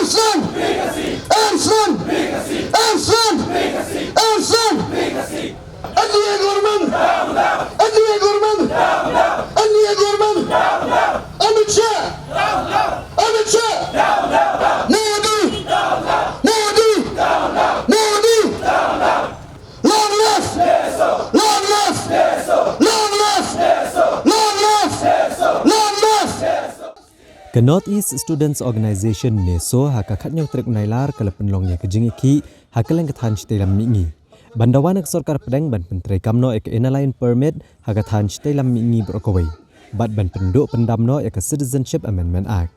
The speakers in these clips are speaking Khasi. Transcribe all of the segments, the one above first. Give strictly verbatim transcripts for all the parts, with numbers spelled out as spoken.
Action! Action! Action! Action! N D A government! N D A government! N D A government! Amit Shah! Amit Shah! Modi! Modi! Modi! Long live! Long live! Long live! Long live! Long live! Ka North East Students Organisation, NESO, ha ka khatnïew tarik Nailar ka la pynlong ïa ka jingïakhih ha kylleng ka thaiñ shatei lam mihngi ban dawa na ka sorkar pdeng ban pyntreikam noh ïa ka Inner Line Permit ha ka thaiñ shatei lam mihngi baroh kawei, bad ban pynduh pyndam noh ïa ka Citizenship Amendment Act.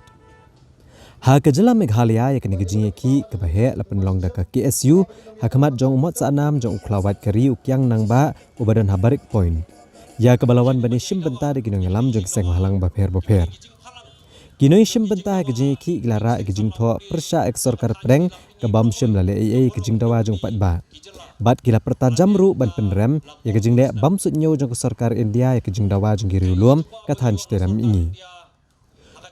Ha ka jylla Meghalaya, ïa kane ka jingïakhih kaba heh la pynlong da ka KSU ha khmat jong u Mot Sahnam jong u Khlawait ka ri, u Kiang Nangbah, uba don ha Barik Point, ïa kaba la wan ban ïashim bynta da ki nongïalam jong ki seng bhalang bapher bapher. Ki nongïashim bynta ha ka jingïakhih ki la rah ïa ka jingthoh pyrshah ïa ka sorkar pdeng ka bym shym la leh ei ei ïa ka jingdawa jong u paidbah, bad ki la pyrta jam ruh ban pynrem ïa ka jingleh bym suidñiew jong ka sorkar India ïa ka jingdawa jong ki riewlum ka thaiñ shatei lam mihngi.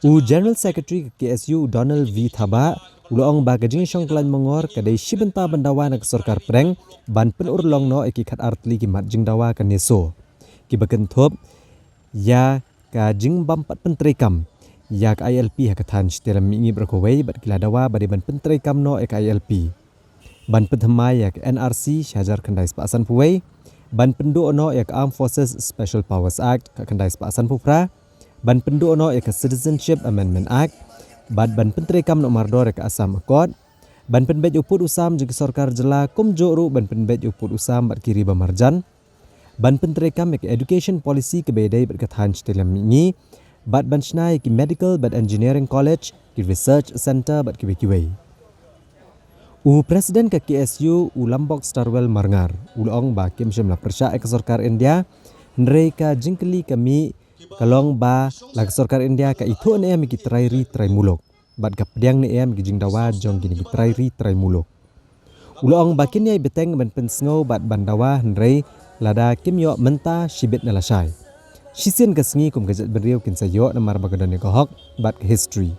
U General Secretary ka KSU, u Donald V Thabah, u la ong ba ka jingïashong khlaiñ mongor ka dei shi bynta ban dawa na ka sorkar pdeng ban pynurlong noh ïa ki khatar tylli ki mat jingdawa ka NESO, kiba kynthup ïa ka jingbym pat pyntreikam ïa ka ILP ha ka thaiñ shatei lam mihngi baroh kawei, bad ki la dawa ba dei ban pyntreikam noh ïa ka ILP, ban pynthymmai ïa ka NRC shi hajar khyndai spah sanphew wei, ban pynduh noh ïa ka Armed Forces Special Powers Act ka khyndai spah sanphew phra, ban pynduh noh ïa ka Citizenship Amendment Act, bad ban pyntreikam noh mardor ïa ka Assam Accord, ban pynbeit u pud u sam jong ki sorkar jylla, kumjuh ruh ban pynbeit u pud u sam bad ki ri ba marjan, ban pyntreikam ïa ka Education Policy kaba ïadei bad ka thaiñ shatei lam mihngi, bad ban shna ïa ki Medical bad Engineering College, ki Research Centre bad kiwei kiwei. U President ka KSU, u Lambok Starwell Marngar, u la ong ba kim shym la pyrshah ïa ka sorkar India, hynrei ka jingkylli ka mih ka long ba la ka sorkar India ka ithuh ne em ïa ki trai ri trai muluk, bad ka pdiang ne em ïa ki jingdawa jong kine ki trai ri trai muluk. U la ong ba kin ïai bteng ban pynsngew bad ban dawa, hynrei lada kim ïoh mynta, shibit na lashai, shisien ka sngi kum ka jaitbynriew kin sa ïoh, namar ba ka don ïa ka hok bad ka history.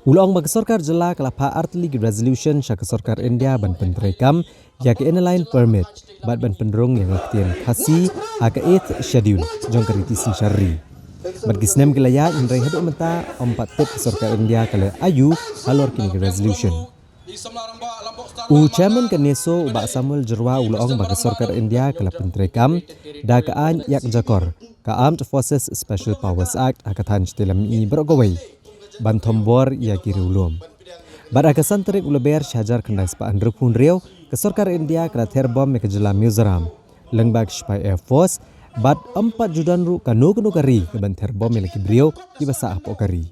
U la ong ba ka sorkar jylla ka la phah artylli ki resolution sha ka sorkar India ban pyntreikam ïa ka Inner Line Permit, bad ban pynrung ïa ka ktien Khasi ha ka Eighth Schedule jong ka riti synshar ri. Bad ki snem ki la ïaid, hynrei haduh mynta ym pat tip ka sorkar India ka leh aïu halor kine ki resolution. U Chairman ka NESO, u Bah Samuel Jyrwa, u la ong ba ka sorkar India ka la pyntreikam da ka aiñ ïakjakor, ka Armed Forces Special Powers Act, ha ka thaiñ shatei lam mihngi baroh kawei, ban thombor ïa ki riewlum. Bad ha ka san tarik u Lber shi hajar khyndai spah hynriewphew hynriew, ka sorkar India ka la ther bom ïa ka jylla Mizoram lyngba ka shipai Air Force, bad ym pat ju don ruh kano kano ka ri kaban ther bom ïa la ki briew kiba sah hapoh ka ri.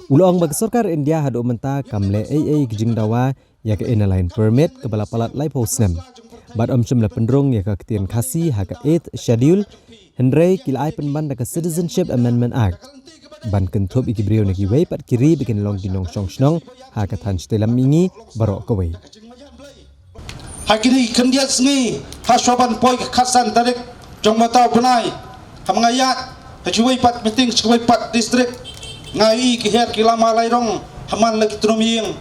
U la ong ba ka sorkar India haduh mynta kam leh ei ei ki jingdawa ïa ka Inner Line Permit kaba la palat laiphew snem, bad ym shym la pynrung ïa ka ktien Khasi ha ka Eighth Schedule, hynrei ki la ai pynban da ka Citizenship Amendment Act, ban kynthup ïa ki briew na kiwei pat ki ri ba kin long ki nongshong shnong ha ka thaiñ shatei lam mihngi baroh kawei. Ha kine ki khyndiat sngi, ha shuwa ban poi ka khatsan tarik jong mynta u bnai, haba nga ïaid ha kiwei pat meeting sha kiwei pat district, nga ïohi ki her ki lama lai rong ha man la ki tnum ïing.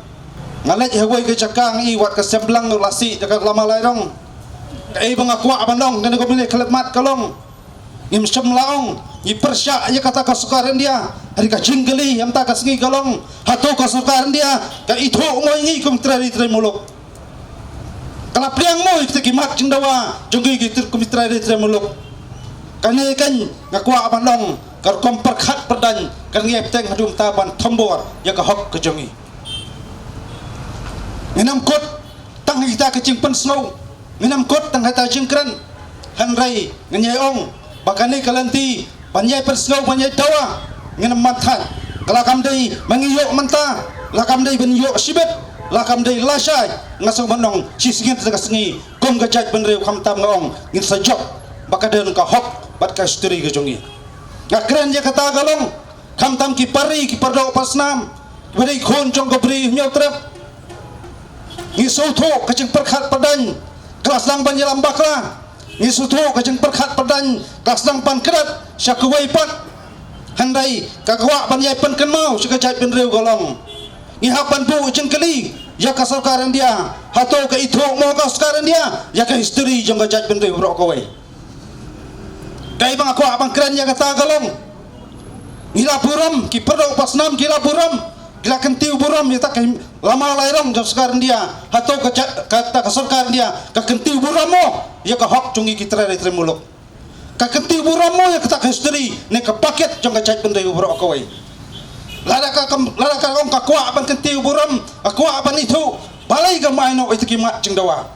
Nga leit ha kawei ka jaka, nga ïohi wat ka semblang la sih da ka lama lai rong. Kaei ba nga kwah ban ong, kane ka bynta khlem mat ka long, ngim shym la ong ngi pyrshah ïa kata ka sorkar India. Hynrei ka jingkylli ha mynta ka sngi ka long, hato ka sorkar India ka ithuh mo ïa ngi kum ki trai ri trai muluk? Ka la pdiang mo ïa kita ki mat jingdawa jong ngi ki trai, kum ki trai ri trai muluk? Kane kan nga kwah ban ong, ka rukom pyrkhat pyrdaiñ kan ngi ïai bteng haduh mynta ban thombor ïa ka hok ka jong ngi. Ngin ym kut tang ha kita ki jingpynsngew, ngin ym kut tang ha kita ki jingkren, hynrei ngin ïai ong ba kane ka lynti ban ïai pynsngew, ban ïai dawa, ngin ym man thait. Ka la kam dei ba ngi ïoh mynta, la kam dei ban ïoh shibit, la kam dei lashai, nga sngew ban ong shisien kata ka sngi, kum ka jaitbynriew khamtam nga ong ngin sa jop ba ka don ka hok bad ka history ka jong ngi. Nga kren ïa kata ka long, khamtam ki para ri, ki para doh para snam, kiba dei khun jong ka Bri Hynñiewtrep, ngi sngewthuh ka jingpyrkhat pyrdaiñ ka la sdang ban ïalam bakla, ngi sngewthuh ka jingpyrkhat pyrdaiñ ka la sdang ban kdap sha kawei pat. Hynrei ka kwah ban ïai pynkynmaw sha ka jaitbynriew ka long, Ngi hap ban buh jingkylli ïa ka sorkar India. Hato ka ithuh mo ka sorkar India ïa ka history jong ka jaitbynriew baroh kawei? Kaei ba nga kwah ban kren ïa kata ka long, ngi la burom, ki pyrthei ba snam ki la burom, ki la kyntiew burom ïa kata ka lama lai rong jong sorkar India. Hato ka jait, kata ka sorkar India ka kyntiew burom mo ïa ka hok jong ngi ki trai ri trai muluk? Ka kyntiew burom mo ïa kata ka history ne ka paket jong ka jaitbynriew baroh kawei? Lada ka kam, lada ka long ka kwah ban kyntiew burom, ka kwah ban ithuh, balei kam ai noh ïa kita ki mat jingdawa?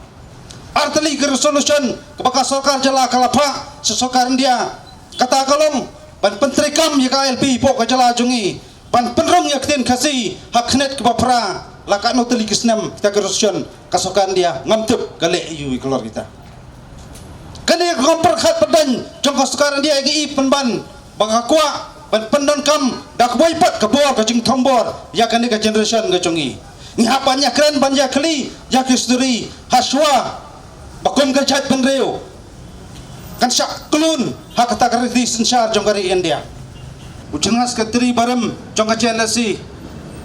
Artylli ka resolution kaba ka sorkar jylla ka la phah sha sorkar India, kata ka long ban pyntreikam ïa ka I L P hapoh ka jylla jong ngi, ban pynrung ïa ka ktien Khasi ha ka khyndit kaba phra. La katno tylli ki snem kita ki resolution ka sorkar India, ngam tip ka leh aiu ïa ka lor kita. Kane ka kam pyrkhat pyrdain jong ka sorkar India ïa ngi, i pynban ba ka kwah ban pyndonkam da kawei pat ka bor ka jingthombor ïa kane ka generation ka jong ngi. Ngi hap ban ïakren ban ïakylli ïa ka history, hashwa ba kum ka jaitbynriew kan shah klun ha kata ka riti synshar jong ka ri India. U General Secretary barim jong ka J N S C,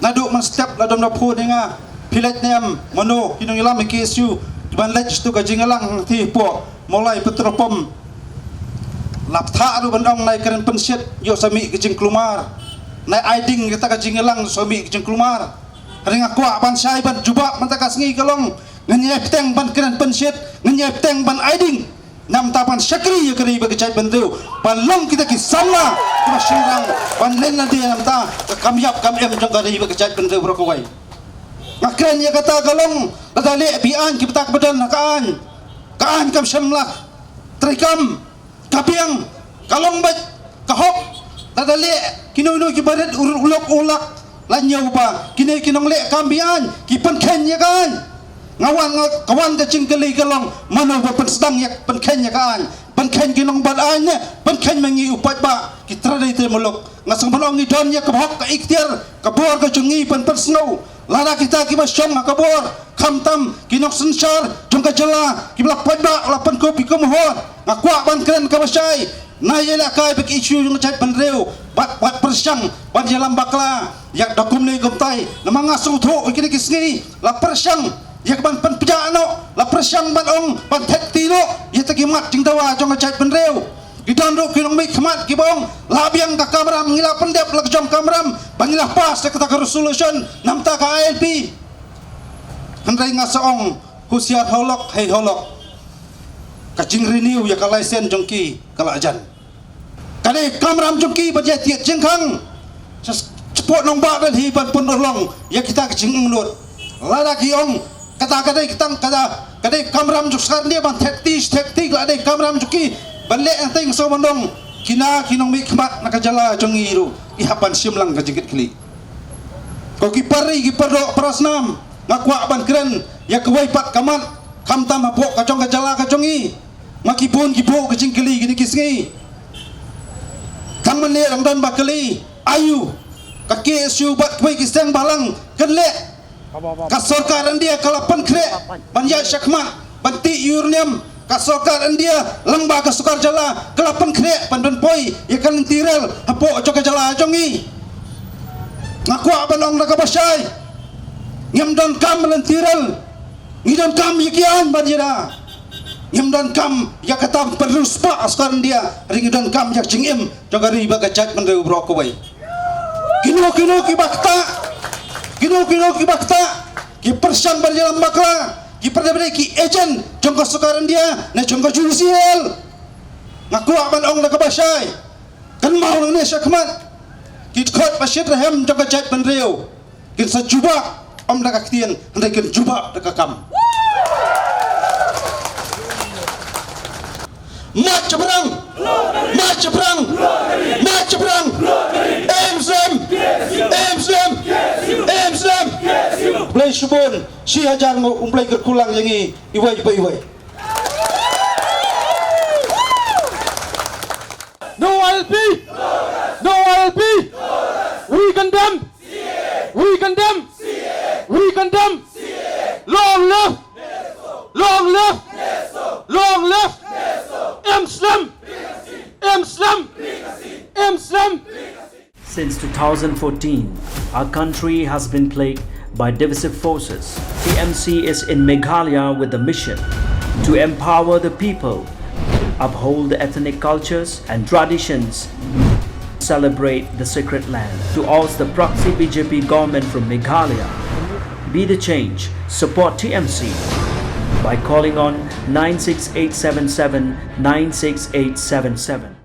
naduh mynstep la dom da phone ïa nga, phi leit ne em, mano ki nongïalam ka K S U, ban leit sha tu ka jingïalang hangtei hapoh Mawlai petrol pump. La pynthah ruh ban ong nai kren pynshit, ïoh sa mih ka jingkulmar. Nai ai ding kata ka jingïalang, sa mih ka jingkulmar. Hynrei nga kwah ban shai ban jubab mynta ka sngi ka long, ngin ïai bteng ban kren pynshit, ngin ïai bteng ban ai ding. Namar ban shakri ïa ka ri bad ka jaitbynriew, ban long kita ki samla kiba shynrang ban len lade namar ka kam ïap kam im jong ka ri bad ka jaitbynriew baroh kawei. Nga kren ïa kata ka long, lada leh biang ki bynta kiba don ha ka aiñ, ka aiñ kam shym lah treikam, ka biang, ka long beit ka hok. Lada leh kino kino kiba rit u lok u lak, la ñiew ba kine ki nongleh kam biang ki pynkheiñ ïa ka aiñ. Nga wan, nga, ka wan ka jingkylli ka long, mano ba pynsdang ïa ka pynkheiñ ïa ka aiñ? Pynkheiñ ki nongbat aiñ ne pynkheiñ ma ngi u paidbah ki trai ri trai muluk? Nga sngewbha ban ong ngi don ïa ka hok, ka ikhtiar, ka bor ka jong ngi ban pynsngew. Lada kita kiba shong ha ka bor, khamtam ki nongsynshar jong ka jylla kiba la paidbah la pynkup ïa ka mohor, nga kwah ban kren kaba shai. Nai ïalehkai bad ki issue jong ka jaitbynriew, bad, bad pyrshang ban ïalam bakla ïa da kumne kumtai. Namar nga sngewthuh ïa kine ki sngi la pyrshang ïa ka ban pynpjah noh, la pyrshang ban ong ban thep kti noh ïa kita ki mat jingdawa jong ka jaitbynriew. Ki don ruh ki nongmihkhmat kiba ong, la biang ka kamram, ngi la pyndep la ka jong kamram ba ngi la pass ïa kata ka resolution namar ka I L P. Hynrei nga sa ong, husiar halok hei halok, ka jingrenew ïa ka license jong ki ka la jan. Ka dei kamram jong ki ban ïa tied jingkhang sha, shapoh nongbah Delhi ban pynurlong ïa kita ki jingangnud. Lada ki ong kata ka dei, kata ka dei, ka dei kamram jong sorkar India ban thep kti, thep kti, ka la dei kamram jong ki ban leh, hangtei nga sngewbha ban ong, kine ki nongmihkhmat na ka jylla jong ngi ruh ki hap ban shim lang ka jingkitkhlieh. Ko ki para ri, ki para doh para snam, nga kwah ban kren ïa kawei pat ka mat, khamtam hapoh ka jong ka jylla ka jong ngi. Ma ki bun ki buh ka jingkylli kine ki sngi. Tang mynne dang don ba kylli, aiu ka K S U bad kiwei ki seng balang kin leh? Ka sorkar India ka la pynkhreh ban ïaid shakhmat ban tih uranium. Ka sorkar India lyngba ka sorkar jylla ka la pynkhreh ban pynpoi ïa ka lynti rel hapoh jong ka jylla jong ngi. Nga kwah ban ong da kaba shai, ngim donkam lynti rel, ngi donkam ïa ki aiñ ban ïada. Ngim donkam ïa kata pynriewspah sorkar India, hynrei ngi donkam ïa ka jingim jong ka ri bad ka jaitbynriew baroh kawei. Kino kino kiba ktah, kino kino kiba ktah, ki pyrshang ban ïalam bakla, ki pyrshang ban ki agent jong ka sorkar India ne jong ka U C L. Nga kwah ban ong da kaba shai, kynmaw nangne shakhmat, ki dkhot ba shitrhem jong ka jaitbynriew kin sa jubab ym da ka ktien, hynrei kin jubab da ka kam. March shaphrang! March shaphrang! March shaphrang! M Slam! M Slam! M Slam! Blei shibun, shi hajar nguh, U Blei kyrkhu lang ïa ngi iwei pa iwei. No I L P! No I L P! We condemn! We condemn! We condemn! Long live! Long live! Long live! M Slam! M Slam! M Slam! Since two thousand fourteen, our country has been plagued by divisive forces. T M C is in Meghalaya with the mission to empower the people, uphold the ethnic cultures and traditions, celebrate the sacred land. To oust the proxy B J P government from Meghalaya, be the change, support T M C by calling on nine six eight seven seven nine six eight seven seven.